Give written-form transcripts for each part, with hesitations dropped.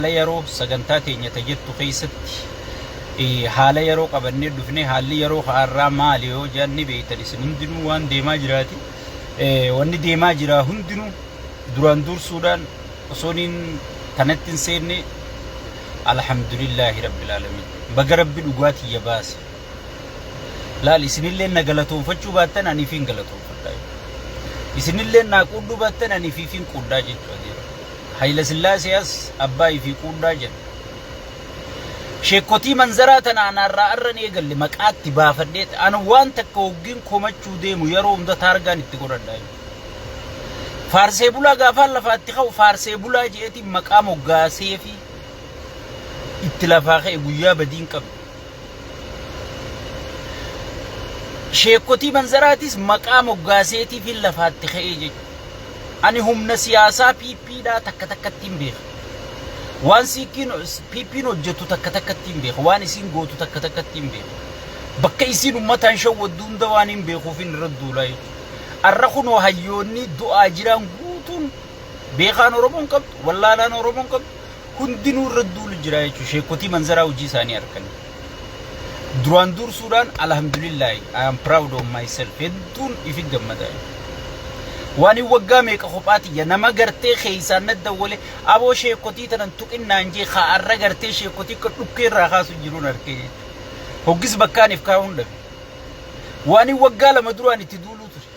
Haala yeroo sagantaa teenya ta jettu keessatti haala yeroo qabannee dhufne. Haalli yeroo har'aa maali yoo jedhan, ni beektan isin hundinuu waan deemaa jiraati. Wanni deemaa jira hundinuu duraan dursuudhaan osoo niin tanatti hin seenne, alhamdulillaahi rabbil aalamiin, baga Rabbi dhugaa tiyya baase. Laal, isinillee na galatoonfachuu baattan aniif hin galatoonfadhaa. Isinillee naa quudhuu baattan aniif hin quudhaa jechuudha. Hayila Sillaasee as abbaa ifii quudhaa jedha. Sheekkotii manzaraa tana anaarraa arran eegalle maqaatti baafadhee an waan takka hoggiin komachuu deemu yeroo hunda taargaan itti godhadha. Faarsee bulaa gaafaan lafaatti ka'u faarsee bulaa je'eetiin maqaa moggaasee fi itti lafaa ka'e guyyaa badiin qabdu. Sheekkotii manzaraatis maqaa moggaaseetii fi lafaatti ka'ee jechuudha. Ani humna siyaasaa PP dhaa takka takkatti hin beeka. Waan siikiin PP'n hojjetu takka takkatti hin beeka. Waan isiin gootu takka takkatti hin beeka. Bakka isiin uummataan shawwaddu hunda waan hin beekuuf hin irra duulaa jechuudha. Arra kunoo hayyoonni du'aa jiran guutuun, beekaan Oromoon qabdu, wallaalaan Oromoon qabdu, hundinuu irra duulu jira jechuudha. Sheekotii manzaraa hojii isaanii harkanii. Duraan dursuudhaan alhamdulillahi, I am proud of myself, hedduun ifi gammada. Waan hin waggaa meeqa kophaa tiyya nama gartee keessaan na dawwale aboo sheekotii tanan tuqinnaan jee kaa'arra gartee sheekotii akka dhukkee irraa kaasu jiruun harkee jechuudha. Hoggis bakkaaniif kaa'uun dhabe. Waan hin waggaa 2 duraan itti duuluu ture.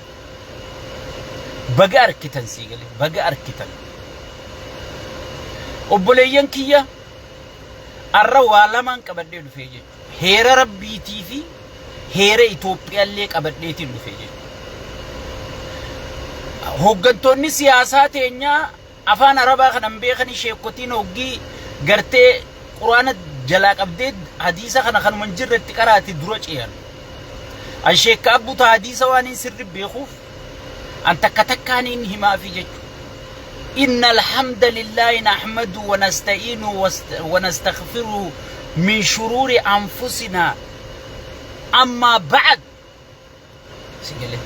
Baga arkitan, sii galee baga arkitan. Obboleeyyan kiyya, arra waa lamaan qabadhee dhufee jechuudha. Heera Rabbiitii fi heera Itoophiyaallee qabadheetiin dhufee jechuudha. Hooggantoonni siyaasaa teenyaa afaan Arabaa kanan beekanii sheekotiin hoggii gartee Quraana jalaa qabdee hadiisa kana kanuma hin jirre itti qaraati dura ce'an. An sheekka abbuta hadiisa waan hin sirri beekuuf an takka takkaan hin himaafi jechuudha. إن الحمد لله نحمده ونستعينه ونستغفره من شرور أنفسنا أما بعد. Sigalee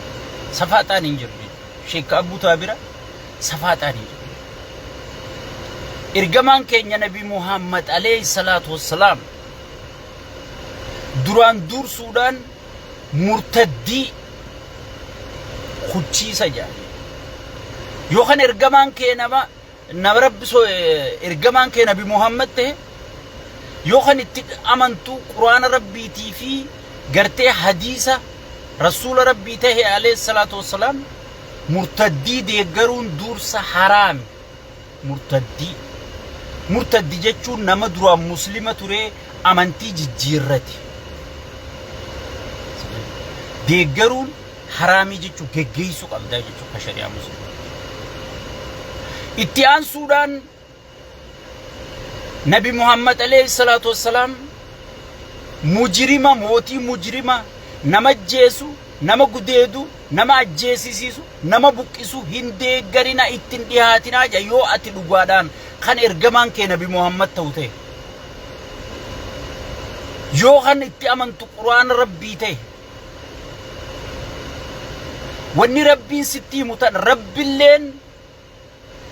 safaaxaan hin jiru jechuudha. Sheekka Abbuu bira safaaxaan hin jiru. Ergamaan keenya Nabi Muhammad alayhi salaatu wassalaam duraan dursuudhaan murtaddii kuchiisa jedhanii. Yookaan ergamaan kee nama Rabbi ergamaan kee Nabi Muhammad ta'e, yookaan itti amantu Quraana Rabbiitii fi gartee hadiisa Rasuula Rabbii ta'e alayhi salaatu wassalaam, murtaddii deeggaruun dursa haraami. Murtaddii. Murtaddi jechuun nama duraan Muslima turee amantii jijjiirrate. Deeggaruun haraamii jechuun geggeessuu qabdaa jechuudha ka shari'aa Muslimaa. Itti aansuudhaan Nabi Muhammad alayhi salaatu wassalaam mujrima, mootii mujrima, nama ajjeesu, nama gudeedu, nama ajjeesisiisu, nama buqqisu hin deeggarina, ittiin dhihaatinaa jedha yoo ati dhugaadhaan kan ergamaan kee Nabi Muhammad ta'u ta'e. Yoo kan itti amantu Quraana Rabbii ta'e. Wanni Rabbiin sitti himu tan Rabbilleen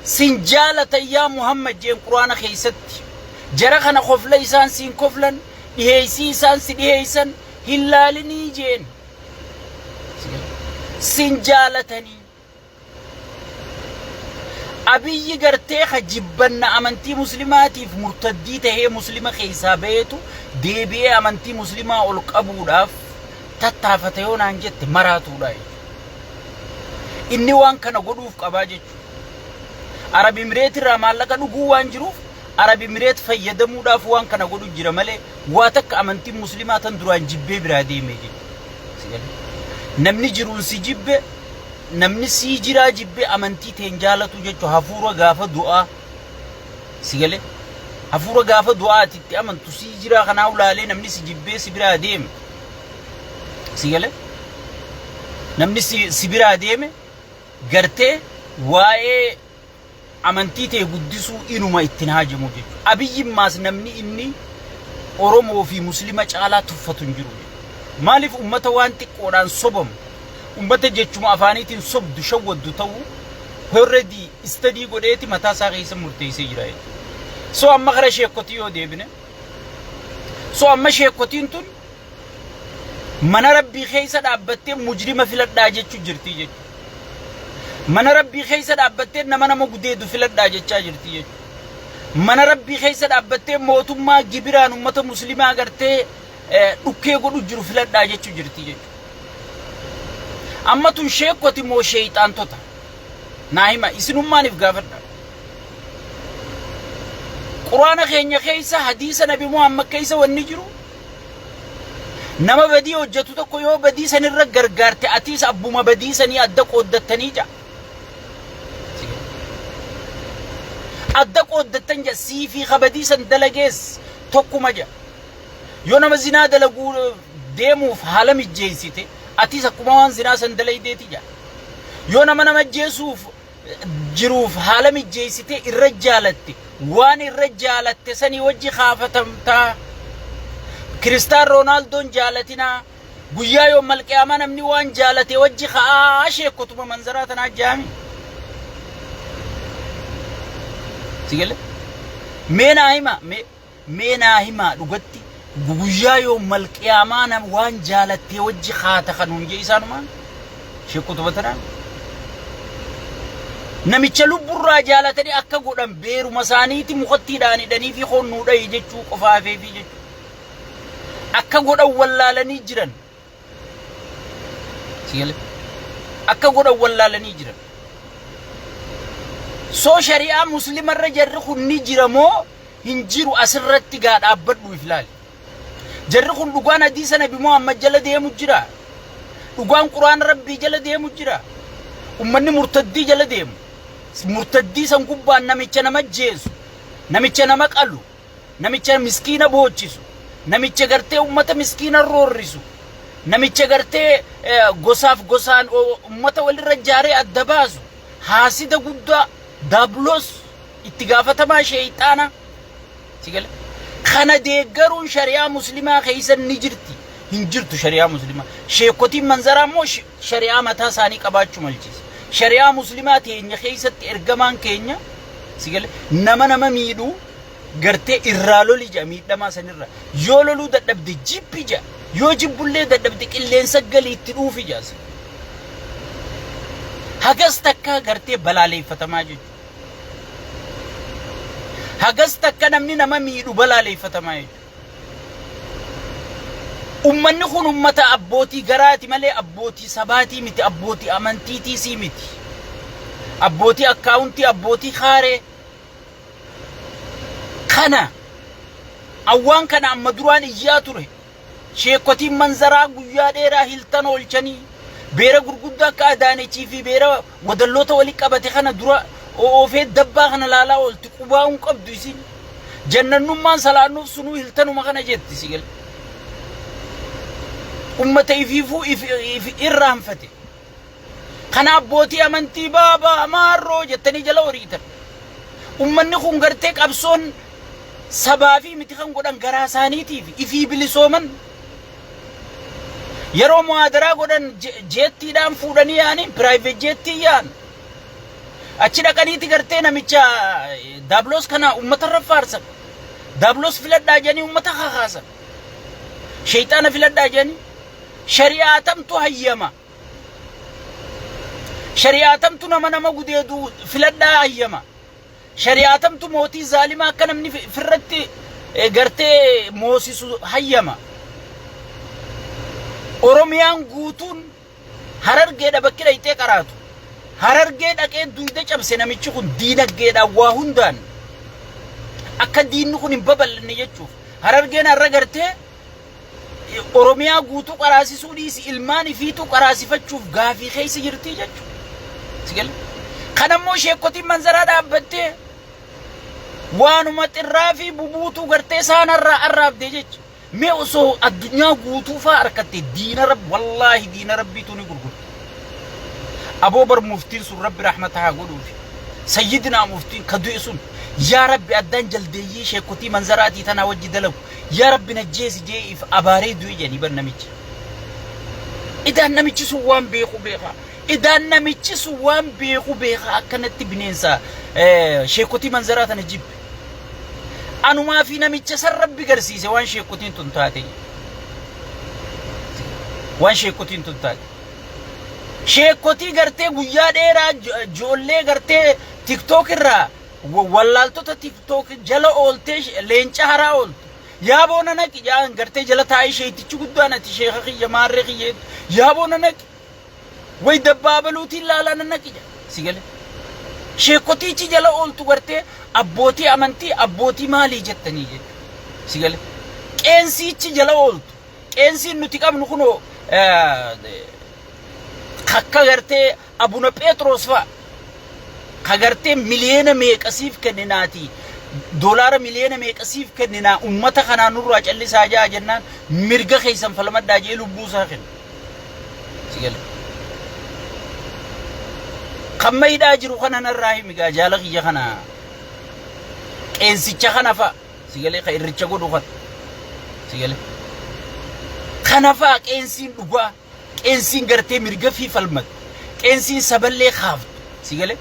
sin jaalatan yaa Muhammad jeen Quraana keessatti. Jara kana kofla isaan siin koflan, dhiheessii isaan si dhiheessan hin laalinii jeen. Sin jaalatanii. Abiyyi gartee ka jibbanna amantii Muslimaatiif murtaddii tahee Muslima keessaa baheetu deebi'ee amantii Muslimaa ol qabuudhaaf tattaafata yoo naan jette, maraatuudha jechuudha. Inni waan kana godhuuf qabaa jechuudha. Arab Imireet irraa maallaqa dhuguu waan jiruuf Arab Imireet fayyadamuudhaaf waan kana godhu jira malee waa takka amantiin Muslimaa tan duraan jibbee biraa deeme jechuudha. Namni jiruun si jibbe, namni sii jiraa jibbe, amantii teen jaalatu jechuudha. Hafuura gaafa du'aa si galee, hafuura gaafa du'aa ati itti amantu sii jiraa kanaa ulaalee namni si jibbee si biraa deeme, si galee, namni si biraa deeme gartee waa'ee amantii ta'e guddisuu inuma ittiin haajamu jechuudha. Abiyyimmaas namni inni Oromoo fi Muslima caalaa tuffatu hin jiru jechuudha. Maaliif? Ummata waan xiqqoodhaan sobamu, ummata jechuma afaaniitiin sobdu shawwaddu ta'uu already study godheeti mataa isaa keessa murteessee jira jechuudha. So amma kara sheekkotii yoo deebine, so amma sheekkotiin tun mana Rabbii keessa dhaabbattee mujrima filadhaa jechuu jirti jechuudha. Mana Rabbii keessa dhaabbattee nama nama gudeedu filadhaa jechaa jirti jechuudha. Mana Rabbii keessa dhaabbattee mootummaa gibiraan ummata muslimaa gartee dhukkee godhu jiru filadhaa jechuu jirti jechuudha. Amma tun sheekkoti moo sheeyxaantota? Naa hima, isinummaaniif gaafadha. Quraana keenya keessa, hadiisa Nabi Muhammad keessa wanni jiru, nama badii hojjetu tokko yoo badii sanirra gargaarte atiis abbuma badii sanii adda qooddattanii ja'a. Adda qooddattan ja'a, sii fi ka badii san dalagees tokkuma ja'a. Yoo nama zinaa dalaguu deemuuf haala mijjeessite atiis akkuma waan zinaa san dalaydeeti ja'a. Yoo nama nama ajjeesuuf jiruuf haala mijjeessitee irra jaalatte, waan irra jaalatte sanii wajji kaafatamtaa. Kiristaan Roonaaldoo jaalatinaa. Guyyaa yoo malqiyaamaa namni waan jaalate wajji ka'aa, sheekotuma manzaraa tanaa jaami. Si galee? Mee naa hima, mee naa himaa, dhugatti guyyaa yoo malqiyaamaa nam waan jaalattee wajji kaata kan hun jee isaanumaan sheekotuma tanaan. Namicha lubburraa jaalatanii akka godhan beeruma isaaniiti mukattiidhaan hidhanii fi honnuu dhahi jechuu qofaafeefi jechuudha. Akka godhan wallaalanii jiran. Si galee? Akka godhan wallaalanii jiran. So shari'aa muslimarra jarri kun ni jira moo hin jiru? Asirratti gaa dhaabbadhu, if ilaali. Jarri kun dhugaan hadiisa Nabi Muhammad jala deemu jira? Dhugaan Quraana Rabbii jala deemu jira? Ummanni murtaddii jala deemu. Murtaddii san gubbaan namicha nama jeesu, namicha nama qalu, namicha miskiina boochisu, namicha gartee ummata miskiina roorrisu, namicha gartee gosaaf gosaan ummata walirra jaaree adda baasu, haasida guddaa, daablos, itti gaafatamaa sheeyxaana. Si gale? Kana deeggaruun shari'aa muslimaa keessa ni jirti? Hin jirtu shari'aa muslimaa. Sheekotiin manzaraa immoo shari'aa mataa isaanii qabaachuu malchiisa. Shari'aa muslimaa teenya keessatti ergamaan keenya, si gale, nama nama miidhuu gartee irraa loli jedha miidhamaa sanirra. Yoo loluu dadhabde jibbi jedha. Yoo jibbullee dadhabde qilleensa galii itti dhuufi jedha. Hagas takka gartee balaaleeffatamaa jechuudha. Hagas takka namni nama miidhu balaaleeffatamaa jechuudha. Ummanni kun ummata abbootii garaati malee abbootii sabaatii miti, abbootii amantiitiisii miti. Abbootii akkaawuntii, abbootii kaaree. Kana awwaan kana amma duraan iyyaa ture. Sheekotiin manzaraa guyyaa dheeraa Hiltan oolchanii beera gurguddaa akka Adaanechii fi beera wadalloota walitti qabate kana dura oofee dabbaa kana laalaa oolti, qubaa'uun qabdu isin. Jannannummaan salaannuuf sunuu Hiltanuma kana jetti, si gale. Ummata ifiifuu if irraanfate. Kana abbootii amantii baabaa maarroo jettanii jala horiitan. Ummanni kun gartee qabsoon sabaa fi miti kan godhan garaa isaaniitiif ifii bilisooman. Yeroo muhaadaraa godhan jeettiidhaan fuudhanii yaa'anii, private jettii yaa'an. Achi dhaqaniiti gartee namicha daabloos kana uummatarra faarsan. Daabloos filadhaa jedhanii uummata kakaasan. Sheeyxaana filadhaa jedhanii. Shari'aa tamtu hayyama? Shari'aa tamtu nama nama gudeedu filadhaa hayyama? Shari'aa tamtu mootii zaalimaa akka namni firratti gartee moosisu hayyama? Oromiyaan guutuun Harargeedha bakki dhayxee qaraatu. Harargee dhaqee duyda cabse namichi kun diinaggeedhaan waa hundaan. Akka diinni kun hin babal'anne jechuuf. Harargeen har'a gartee Oromiyaa guutuu qaraasisuu dhiisi, ilmaan ifiituu qaraasifachuuf gaafii keessa jirti jechuudha. Si gale? Kanammoo sheekkotiin manzaraa dhaabbattee waanuma xirraa fi bubuutuu gartee saanarraa arraabdee jecha. Mee osoo addunyaa guutuu faa harkatte diina Rabbi, wallaahi diina Rabbiitu ni gurgurta. Aboo bar muftiin sun Rabbi rahmata haa godhuufi. Sayyidinaa muftiin ka du'e sun, yaa Rabbi, addaan jaldeeyyii sheekkotii manzaraatii tanaa wajji dalagu yaa Rabbi najjeesi jee if abaaree du'e jedhanii bar namichi. Idaan namichi sun waan beeku beekaa. Idaan namichi sun waan beeku beekaa, akkanatti bineensa sheekkotii manzaraa tana jibbe. Anumaa fi namicha san Rabbi garsiise waan sheekkotiin tun taate. Waan sheekkotiin tun taate. Sheekkotii gartee guyyaa dheeraa ijoollee gartee TikTok irraa wallaaltota TikTok jala ooltee leenca haraa ooltu. Yaaboo na naqi jaan gartee jala taa'ee sheektichi guddaan ati sheeka kiyya maarree kiyya yaaboo na naqi. Way dabbaabaluutiin laalaa na naqi jedha. Si galee. Sheekotiichi jala ooltu gartee abbootii amantii abbootii maalii jettanii jechuudha. Si galee. Qeensiichi jala ooltu. Qeensiin nuti qabnu kunoo kakka gartee Abuna Pheexroos fa'a. Ka gartee miliyoona meeqa siif kenninaatii doolaara miliyoona meeqa siif kenninaa ummata kanaa nurraa callisaa ja'a jennaan mirga keessan falmadhaa jee lubbuu isaa kenna. Si gale. Kan maydhaa jiru kana narraa himi gaa jaala kiyya kana qeensicha kana fa'a si galee ka irricha godhu kana si galee. Kana fa'a qeensiin dhugaa. Qeensiin gartee mirga fii falmattu. Qeensiin saballee kaaftu. Si galee?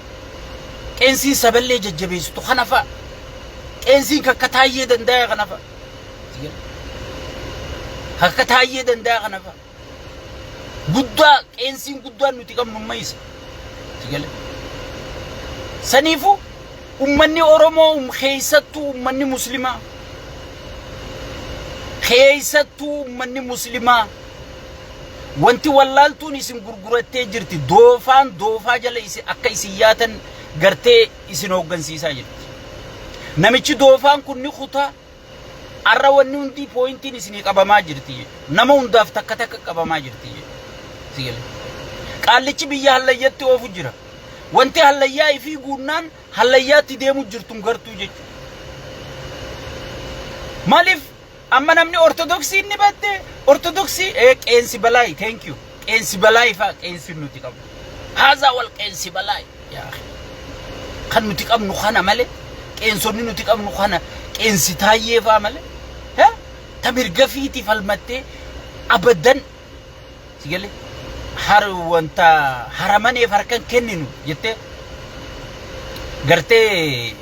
Qeensiin saballee jajjabeessitu kana fa'a. Qeensiin kakka taayyee danda'aa kana fa'a. Si galee? Kakka taayyee danda'aa kana fa'a. Guddaa qeensiin guddaan nuti qabnu amma isa. Si galee? Saniifuu ummanni Oromoo keessattuu ummanni Muslimaa keessattuu ummanni Muslimaa Wanti wallaaltuun isin gurgurattee jirti doofaan doofaa jala isin akka isin yaatan gartee isin hooggansiisaa jirti. Namichi doofaan kun ni kutaa arra wanni hundii pooyintiin isinii qabamaa jirti jechuudha. Nama hundaaf takka takka qabamaa jirti jechuudha. Si galee. Qaallichi biyya hallayyatti oofu jira. Wanti hallayyaa ifii guunnaan hallayyaatti deemu jirtun gartuu jechuudha. Maaliif Amma namni ortodoksii inni badde ortodoksii ee qeensi balaay thank you qeensi balaay fa'a qeensi nuti qabnu haazaa wal qeensi balaay yaa akhi kan nuti qabnu kana malee qeensonni nuti qabnu kana qeensi taayyee fa'a malee ha ta mirga fiiti falmattee abadan si galee har wanta haramaneef harkan kenninu jettee gartee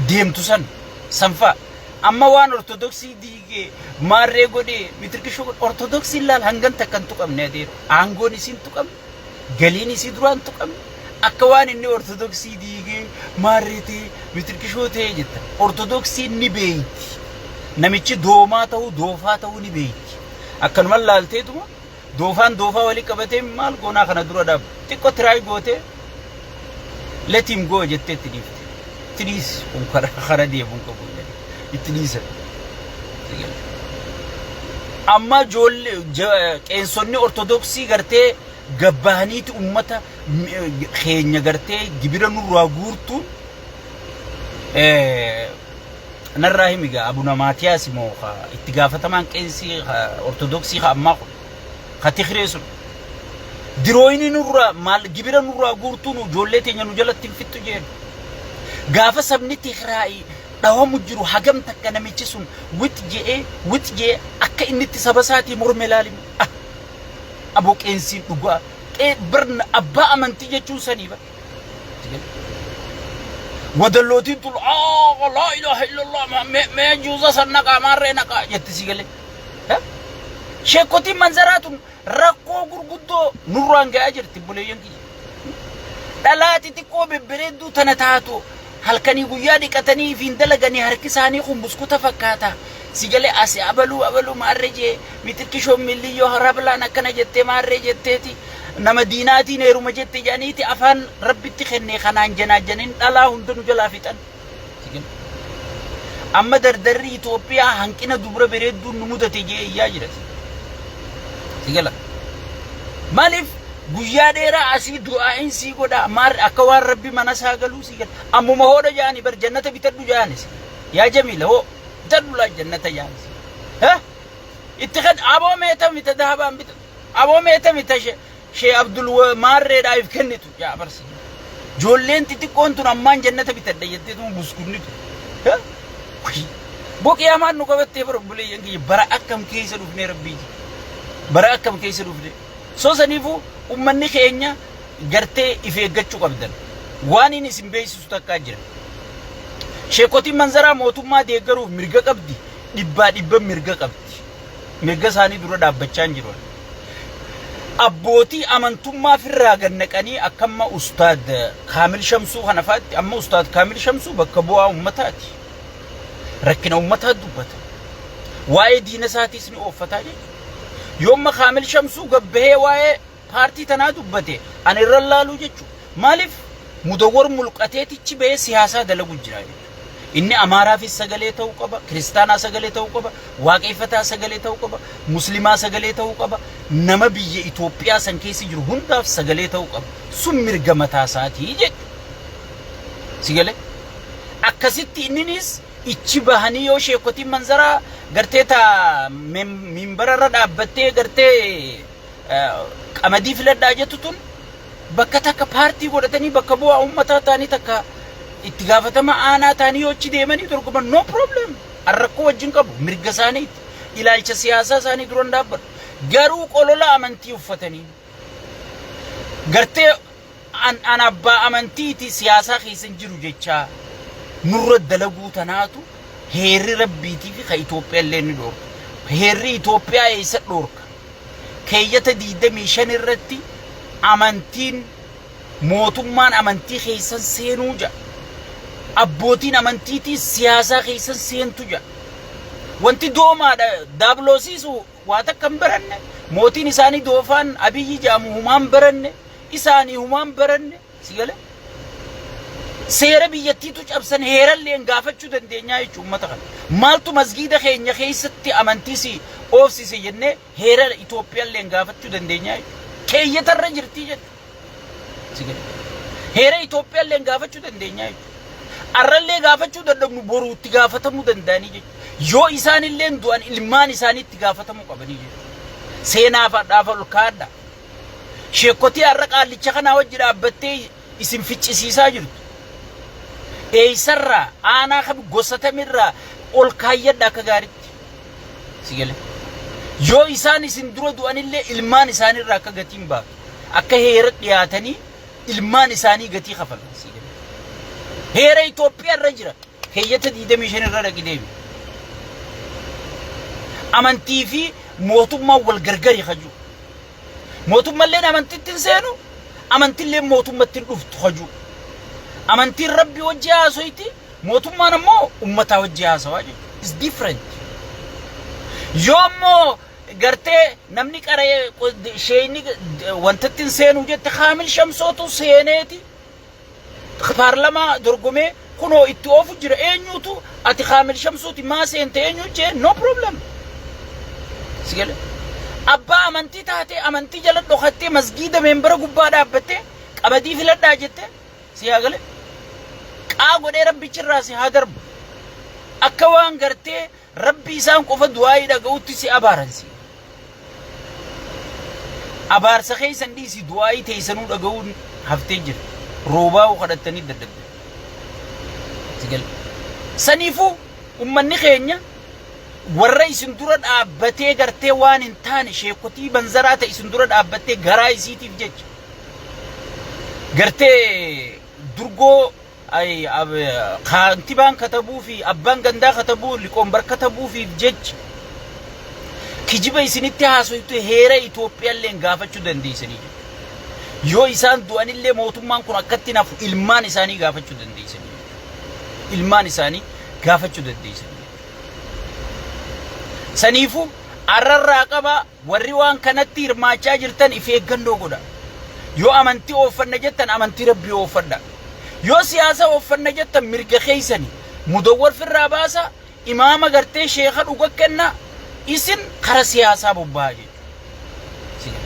deemtu san san fa'a Amma waan ortodoksii diigee maarree godhee mitirkishoo godhe ortodoksiin laal hangan takka hin tuqamne adeero aangoon isii hin tuqamne galiin isii duraa hin tuqamne akka waan inni ortodoksii diigee maarree ta'e mitirkishoo ta'e jetta ortodoksiin ni beeyti namichi doomaa ta'uu doofaa ta'uu ni beeyti akkanuma laalteetuma doofaan doofaa walii qabatee maal goonaa kana dura dhaabu xiqqoo tiraay gootee let him go jettee itti dhiifte. Itti dhiisi kun kara kara deemu hin qabu jedhe. Itti dhiisan. Amma ijoollee qeensonni ortodoksii gartee gabbahaniiti ummata keenya gartee gibira nurraa guurtuun narraa himi gaa Abuna Maatiyaas moo itti gaafatamaan qeensii ortodoksii ka ammaa kun ka Tigree sun dirooyini nurraa maal gibira nurraa guurtuu nu ijoollee teenya nu jalatti hin fixxu jeen gaafa sabni Tigraay dhawamu jiru hagam takka namichi sun wix je'ee wix je'ee akka inni itti saba isaatii morme laalime ah aboo qeensiin dhugaa qee birna abbaa amantii jechuun sanii bara wadallootiin tun aa laa ilaaha illallah mee juuza san naqaa maarree naqaa jetti si galee Sheekkotiin manzaraa tun rakkoo gurguddoo nurraan ga'aa jirti obboleeyyan kiyya. Dhalaa xixiqqoo bebbereedduu tana taatu halkanii guyyaa dhiqatanii ifiin dalaganii harki isaanii kun buskuta fakkaata. Si galee asi abaluu abaluu maarree jee mixirkishoon milliyyoo harablaan akkana jettee maarree jetteeti nama diinaatiin heeruma jette jedhaniiti afaan rabbitti kennee kanaan janaajjanin dhalaa hunda nu jalaa fixan. Amma dardarri Itoophiyaa hanqina dubra bereedduun nu mudate jee iyyaa jira. Si gala. Maaliif guyyaa dheeraa asii du'aa'iin sii godha maal akka waan rabbi mana isaa galuu sii gala. Ammuma hoodha jaani bar jannata bitadhu jaani. Yaa Jamiila hoo bitadhu laa jannata jaani. Ha? Itti kan aboo meeta mita dahabaan bitatu. Aboo meeta mita Shee Abdul maarreedhaaf kennitu yaa barsi. Ijoolleen xixiqqoon tun ammaan jannata bitadha jettee tun buskunni tun. Boqii hamaan nu qabattee bara obboleeyyan kiyya bara akkam keessa dhufnee rabbii ji. Bara akkam keessa dhufnee. Soo saniifuu ummanni keenya gartee if eeggachuu qabdan. Waan inni isin beeksisu takkaa jira. Sheekotiin manzaraa mootummaa deeggaruuf mirga qabdi. Dhibbaa dhibba mirga qabdi. Mirga isaanii dura dhaabbachaa hin jiru. Abbootii amantummaa firraa gannaqanii akka amma Ustaad Kaamil Shamsuu kana fa'aatti amma Ustaad Kaamil Shamsuu bakka bu'aa ummataati. Rakkina ummataa dubbata. Waa'ee diina isaatiis ni ooffataa jechuudha. Yoomma Kaamil Shamsuu gabbahee waa'ee paartii tanaa dubbate ani irra laaluu jechuudha. Maaliif mudawwar mulqateetichi bahee siyaasaa dalagu jira jechuudha. Inni Amaaraafis sagalee ta'uu qaba, Kiristaanaa sagalee ta'uu qaba, Waaqeffataa sagalee ta'uu qaba, Muslimaa sagalee ta'uu qaba, nama biyya Itoophiyaa san keessa jiru hundaaf sagalee ta'uu qaba. Sun mirga mataa isaatii jechuudha. Si galee? Akkasitti inninis ichi bahanii yoo sheekotiin manzaraa gartee ta minbara irra dhaabbattee gartee qamadii filadhaa jettu tun bakka takka paartii godhatanii bakka bu'aa uummataa ta'anii takka itti gaafatama aanaa ta'anii yoo achi deemanii dorgoman, no problem. Rakkoo wajjin qabu mirga isaaniiti. Ilaalcha siyaasaa isaanii duran dhaabbatu. Garuu qolola amantii uffatanii gartee an abbaa amantiiti siyaasaa keessa hin jiru jechaa nurra dalaguu tanaatu heerri rabbiitii fi ka Itoophiyaa illee ni dhoorka. Heerri Itoophiyaa eessa dhoorka? Keeyyata 25 irratti amantiin mootummaan amantii keessan seenuu jedha. Abbootiin amantiitii siyaasaa keessan seentu jedha. Wanti doomaadha daabloosiisu waa takka hin baranne, mootiin isaanii doofaan Abiyyi jedhamu humaan baranne, isaanii humaan baranne, si galee? Seera biyyattiitu cabsan, heerallee gaafachuu dandeenyaa jechuudha uummata kana. Maaltu masgiida keenya keessatti amantii si oofsise jennee heera Itoophiyaallee gaafachuu dandeenyaa jechuudha. Keeyyatarra jirtii jechuudha. Si galee? Heera Itoophiyaallee gaafachuu dandeenyaa jechuudha. Arrallee gaafachuu dadhabnu boruu itti gaafatamuu danda'anii jechuudha. Yoo isaanillee du'an ilmaan isaanii itti gaafatamuu qabanii jechuudha. Seenaaf hadhaaf ol kaadha. Sheekotii har'a qaallicha kanaa wajji dhaabbattee isin ficcisiisaa jirtu. Eessarraa aanaa kam gosa tamirraa ol kaayyadha akka gaaritti. Si galee? Yoo isaan isin dura du'anillee ilmaan isaaniirraa akka gatiin baatu. Akka heera dhiyaatanii ilmaan isaanii gatii kafalan. Si galee? Heera Itoophiyaa irra jira. Keeyyata 25 irra dhaqi deemi. Amantii fi mootummaan wal gargari kaju. Mootummalleen amantitti hin seenu, amantilleen mootummatti hin dhuftu kaju. Amantiin rabbi wajji haasoyti, mootummaan ammoo ummataa wajji haasawaa jechuudha. Is different. Yoo ammoo gartee namni qaree sheeyni wantatti hin seenu jette, Kaamil Shamsootu seeneeti paarlamaa dorgomee kunoo itti oofu jira. Eenyuutu ati Kaamil Shamsuuti maa seente eenyu jee? No problem. Si gale? Abbaa amantii taatee amantii jala dhokattee masgiida meembara gubbaa dhaabbattee qamadii filadhaa jette, si haa gale, qaa godhee rabbichirraa si haa darbu. Akka waan gartee rabbi isaan qofa du'aayii dhaga'utti si abaaran. Si abaarsa keessan dhiisi, du'aayii teessanuu dhaga'uun haftee jira. Roobaa kadhattanii dadhabde. Si gale? Saniifuu ummanni keenya warra isin dura dhaabbatee gartee waan hin taane sheekotii banzaraa ta'e isin dura dhaabbattee garaa isiitiif jecha gartee durgoo kaantibaan katabuu fi abbaan gandaa katabuu liqoombar katabuufiif jecha kijiba isinitti haasoytu heera Itoophiyaallee gaafachuu dandeessanii jechuudha. Yoo isaan du'anillee mootummaan kun akkatti nafu ilmaan isaanii gaafachuu dandeessanii jechuudha. Ilmaan isaanii gaafachuu dandeessanii jechuudha. Saniifuu arrarraa qaba, warri waan kanatti hirmaachaa jirtan if eeggannoo godha. Yoo amantii ooffanna jettan amantii rabbii ooffadha. Yoo siyaasa ooffanna jettan mirga keessani mudawwar firraa baasa, imaama gartee sheeka dhuga kenna, isin kara siyaasaa bobba'aa jechuudha.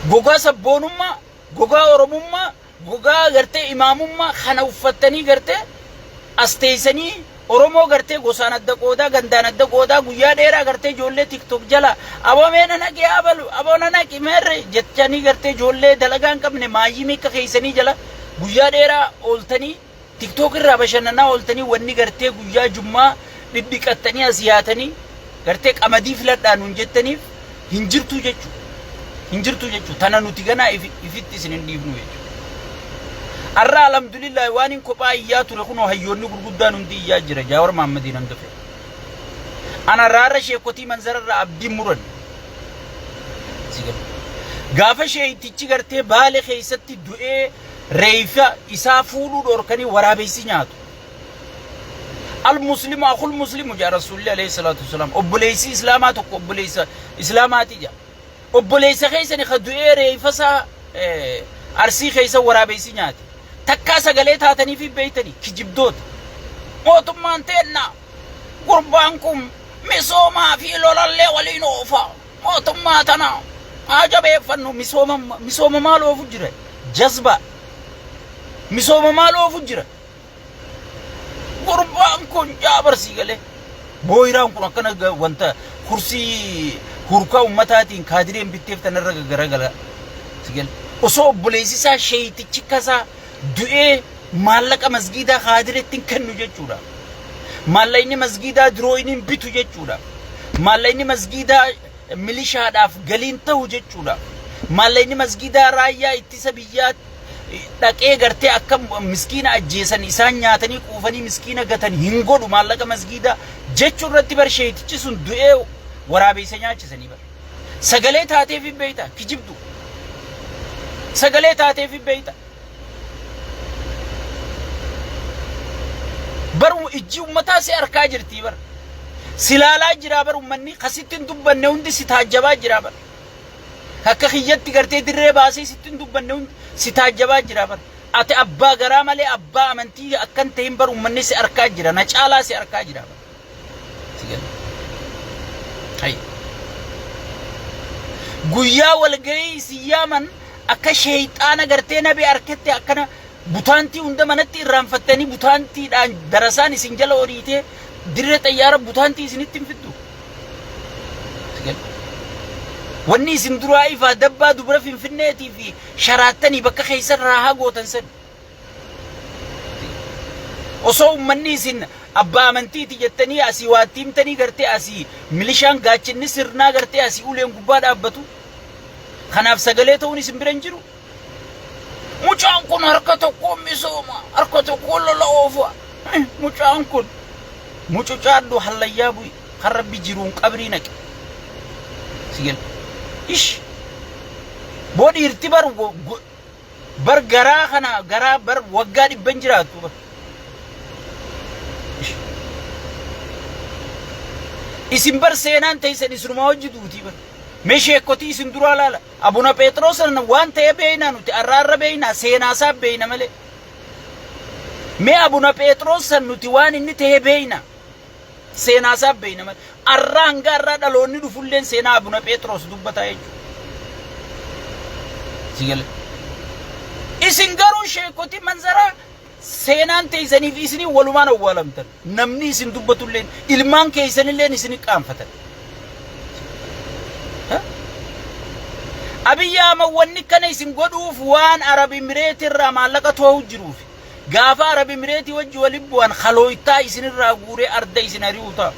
Gogaa sabboonummaa, gogaa oromummaa, gogaa gartee imaamummaa kana uffattanii gartee as teessanii Oromoo gartee gosaan adda qoodaa, gandaan adda qoodaa, guyyaa dheeraa gartee ijoollee TikTok jala aboo mee na naqi abalu aboo na naqi meerre jechanii gartee ijoollee dalagaa hin qabne maayyii miikka keessanii jala guyyaa dheeraa ooltanii TikTok irraa bashannanaa ooltanii, wanni gartee guyyaa jummaa dhidhiqattanii as yaatanii gartee qamadii filadhaa nuun jettaniif hin jirtuu jechuudha. Hin jirtuu jechuudha. Tana nuti ganaa ifitti isin hin dhiifnu jechuudha. Arra alhamdulillah waan hin kophaa iyyaa ture kunoo hayyoonni gurguddaan hundi iyyaa jira Jaawar Mahaammadiin hangafe. Ana raarra sheekotii manzararra abdiin muran. Gaafa sheeytichi gartee baale keessatti du'ee reeyfa isaa fuudhuu dhorkanii waraabessi nyaatu. Al muslimu akul muslimu jaa rasuulli alayhi salaatu wasalaam obboleessi islaamaa tokko obboleessa islaamaati jaa. Obboleessa keessani ka du'ee reeyfa isaa arsii keessa waraabessi nyaate. Takkaa sagalee taatanii fi beeytanii kijibdoota. Mootummaan teenna gurbaan kun misoomaa fi lolallee waliin oofa. Mootummaa tana haa jabeeffannu misooma misooma maal oofu jira? Jazba. Misooma maal oofu jira? Gurbaan kun jaabarsii galee. Booyiraan kun akkana wanta kursii hurkaa ummataatiin kaadireen bitteef tanarra gaggaragala. Si gale. Osoo obboleessi isaa sheeytichi kasaa du'ee maallaqa masgiidaa kaadireetti hin kennu jechuudha. Maallaqni masgiidaa dirooyiniin bitu jechuudha. Maallaqni masgiidaa milishaadhaaf galiin ta'u jechuudha. Maallaqni masgiidaa raayyaa ittisa biyyaa dhaqee gartee akka miskiina ajjeesan isaan nyaatanii quufanii miskiina gatan hin godhu maallaqa masgiidaa jechuu irratti bar sheeytichi sun du'ee waraabeessa nyaachisanii bar. Sagalee taateef hin beeyta kijibdu. Sagalee taateef hin beeyta. Bar ijji ummataa si arkaa jirtii bar. Si laalaa jiraa bar ummanni kasitti hin dubbanne hundi si taajjabaa jiraa bar. Akka kiyyatti gartee dirree baasee sitti hin dubbanne hundi si taajjabaa jira bar. Ati abbaa garaa malee abbaa amantii akkan ta'in bar ummanni si arkaa jira. Na caalaa si arkaa jira bar. Si gala. Hayya. Guyyaa walgahii isin yaaman akka sheeyxaana gartee nabi arketti akkana butaantii hunda manatti irraanfattanii butaantiidhaan darasaan isin jala oriitee dirree xayyaara butaantii isinitti hin fiddu. Si gala. Wanni isin duraa ifaa dabbaa dubra finfinneetii fi sharaattanii bakka keessan raahaa gootan san. Osoo ummanni isin abbaa amantiiti jettanii asii waatti himtanii gartee asii milishaan gaachinni sirnaa gartee asii uleen gubbaa dhaabbatu. Kanaaf sagalee ta'uun isin bira hin jiru. Mucaan kun harka tokkoon misooma, harka tokkoon lola oofa. Mucaan kun mucucaadhu hallayyaa bu'i kan rabbi jiruun qabrii naqe. Si gala. Ish. Boo dhiirti bar Bar garaa kana garaa bar waggaa dhibban jiraattu bar. Isin bar seenaan teessan isinumaa hojii duutii bar. Mee sheekotii isin duraa laala. Abuna Pheexiroos sana waan ta'e beeknaa nuti arraarra beeknaa seenaa isaa beekna malee. Mee Abuna Pheexiroos san nuti waan inni ta'e beekna. Seenaa isaa beekna malee. Arraa hanga arraa dhaloonni dhufulleen seenaa Abuna Pheexiroos dubbataa jechuudha. Si gale. Isin garuu sheekoti manzaraa seenaan teessaniif isinii walumaan awwaalamtan. Namni isin dubbatulleen ilmaan keessanilleen isin qaanfatan. Abiyyi Ahmad wanni kana isin godhuuf waan Arab Imireet irraa maallaqa too'u jiruuf. Gaafa Arab Imireetii wajji wali bu'an kalooytaa isinirraa guuree arda isin ari'u ta'a.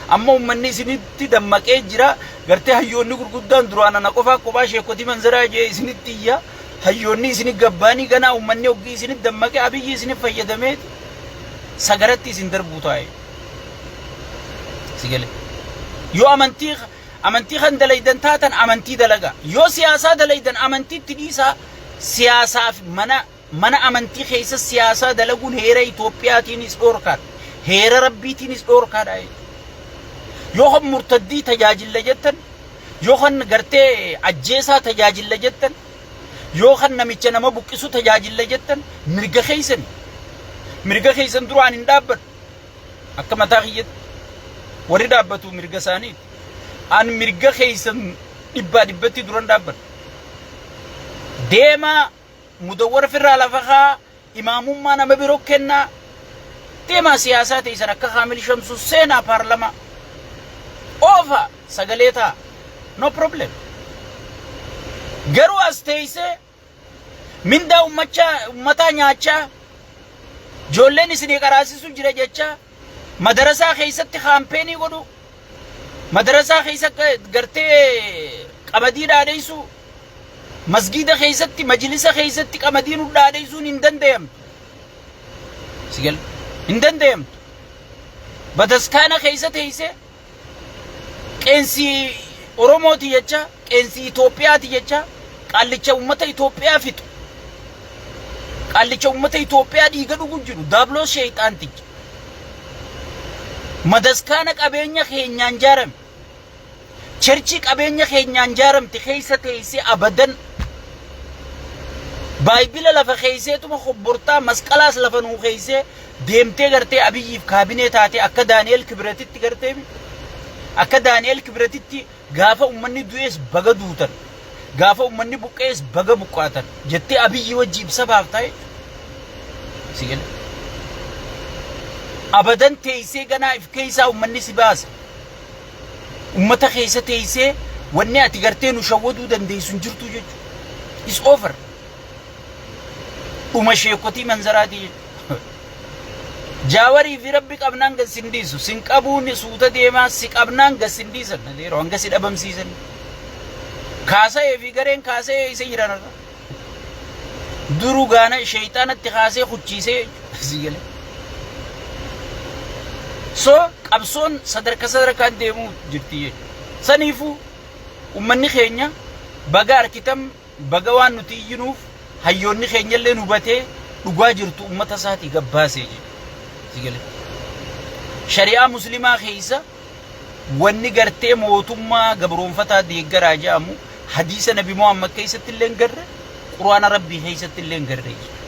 Amma ummanni isinitti dammaqee jira. Gartee hayyoonni gurguddaan duraan ana qofaa kophaa sheekotii manzaraa jee isinitti iyya. Hayyoonni isini gabbaanii ganaa ummanni hoggii isinitti dammaqee Abiyyi isinif fayyadameeti sagaratti isin darbuu taa'e. Si galee. Yoo amantii amantii kan dalaydan taatan amantii dalagaa. Yoo siyaasaa dalaydan amantiitti dhiisaa siyaasaaf mana Mana amantii keessa siyaasaa dalaguun heera Itoophiyaatiinis dhoorkaadha. Heera Rabbiitiinis dhoorkaadha jechuudha. Yoo kan murtaddii tajaajilla jettan, yoo kan gartee ajjeesaa tajaajilla jettan, yoo kan namicha nama buqqisu tajaajilla jettan mirga keessani. Mirga keessan duraan hin dhaabbadhu. Akka mataa kiyyatti warri dhaabbatu mirga isaaniiti. An mirga keessan dhibbaa dhibbatti duran dhaabbadha. Deemaa Mudawwara firraa lafa kaa imaamummaa nama biro kennaa deemaa siyaasaa teessan akka Kaamil Shamsuu seenaa paarlamaa oofa sagalee ta'a no problem garuu as teessee mindaa ummachaa ummataa nyaachaa ijoolleen isinii qaraasisu jira jechaa madarasaa keessatti kaampeenii godhu madarasaa keessa gartee qamadii dhaadheessuu Masgiida keessatti, majlisa keessatti qamadii nu dhaadheessuun hin danda'amtu. Si gala? Hin danda'amtu. Bataskaana keessa teessee qeensi Oromooti jecha, qeensi Itoophiyaati jecha, qaallicha uummata Itoophiyaa fixu. Qaallicha uummata Itoophiyaa dhiiga dhugu jiru daabloos sheeyxaanticha. Madaskaana qabeenya keenyaan jaarame. Cherchii qabeenya keenyaan jaaramte keessa teessee abadan baayibila lafa keesseetuma hobbortaa masqalaas lafa nuu keessee deemtee gartee Abiyyiif kaabinee taatee akka Daani'el Kibratitti gartee akka Daani'el Kibratitti gaafa ummanni du'ees baga duutan gaafa ummanni buqqees baga buqqaatan jettee Abiyyi wajji ibsa baaftaa jechuudha. Si gale? Abadan teessee ganaa if keessaa ummanni si baasa. Ummata keessa teessee wanni ati gartee nu shawwaduu dandeessu hin jirtu jechuudha. Is over. Dhuma sheekotii manzaraatii jechuudha. Jaawarii fi rabbi qabnaan gad sin dhiisu. Sin qabuun suuta deemaa si qabnaan gad sin dhiisan. Yeroo hanga si dhabamsiisan. Kaasa'ee fi gareen kaasa'ee isa jiran irra. Duruu gaana sheeyxaanatti kaasee kuchiisee si galee. So qabsoon sadarka sadarkaan deemuu jirti jechuudha. Saniifuu ummanni keenya baga arkitan baga waan nuti iyyinuuf hayyoonni keenya illee hubatee dhugaa jirtu ummata isaatii gabbaasee jechuudha. Si galee. Shari'aa muslimaa keessa Wanni gartee mootummaa gabroonfataa deeggaraa jedhamu hadiisa Nabi Muhammad keessatti illee hin garre, Qur'aana Rabbii keessatti illee hin garre jechuudha.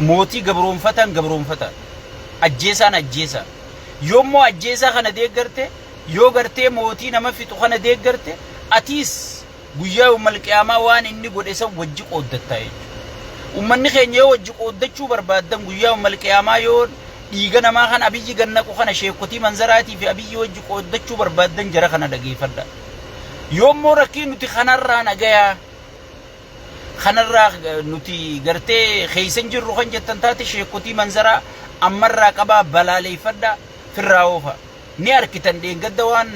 Mootii gabroonfataan gabroonfataa, ajjeesaan ajjeesaa. Yoommoo ajjeesaa kana deeggarte, yoo gartee mootii nama fixu kana deeggarte, atiis Guyyaa yawmal qiyaamaa waan inni godhe san wajji qooddatta jechuudha. Ummanni keenya yoo wajji qooddachuu barbaaddan guyyaa yawmal qiyaamaa yoo dhiiga namaa kan Abiyyi gad naqu kana sheekkotii manzaraatii fi Abiyyi wajji qooddachuu barbaaddan jara kana dhageeffadha. Yoommoo rakkii nuti kanarraa nagayaa kanarraa nuti gartee keessa hin jirru kan jettan taate sheekkotii manzaraa ammarraa qabaa balaaleeffadha firraa oofa. Ni arkitan dheengadda waan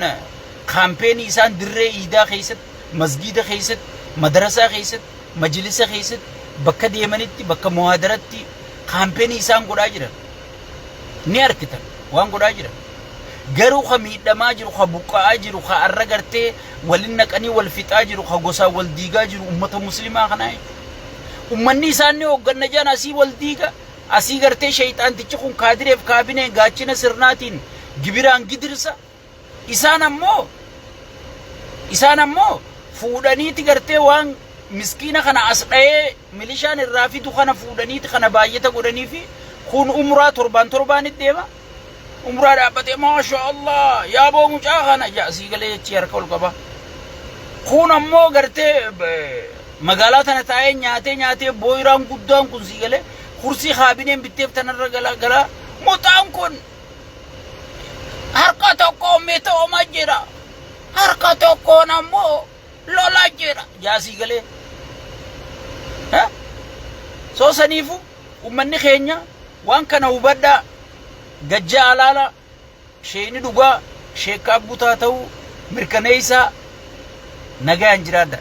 kaampeenii isaan dirree iidaa keessatti, masgiida keessatti, madarasaa keessatti, majlisa keessatti, bakka deemanitti, bakka muhaadaratti kaampeenii isaan godhaa jiran. Ni arkitan waan godhaa jiran. Garuu ka miidhamaa jiru, ka buqqa'aa jiru, ka arra gartee walin naqanii wal fixaa jiru, ka gosaan wal diigaa jiru ummata muslimaa kanaa jechuudha. Ummanni isaan ni hoogganna jedhan asii wal diiga, Asii gartee sheyxaantichi kun kaadireef kaabineen gaachina sirnaatiin gibiraan gidirsa. Isaan ammoo isaan ammoo fuudhaniiti gartee waan miskiina kana as dhayee milishaan irraa fidu kana fuudhaniiti kana baay'ata godhanii fi kun umraa torbaan torbaanitti deema. Umraa dhaabbatee maasha Allah yaaboo mucaa kana jaa sii galee jechii harka ol qaba. Kun ammoo gartee magaalaa tana taa'ee nyaatee nyaatee booyiraan guddaan kun sii galee kursii kaabineen bitteef tanarra galaa galaa muxaan kun harka tokkoon mitooma jira harka tokkoon ammoo lola jira jaa sii galee. Soo saniifu Ummanni keenya waan kana hubadhaa, gajja'aa laalaa, sheeyni dhugaa sheekka Abbutaa ta'uu mirkaneeysaa, nagayaan jiraadhaa.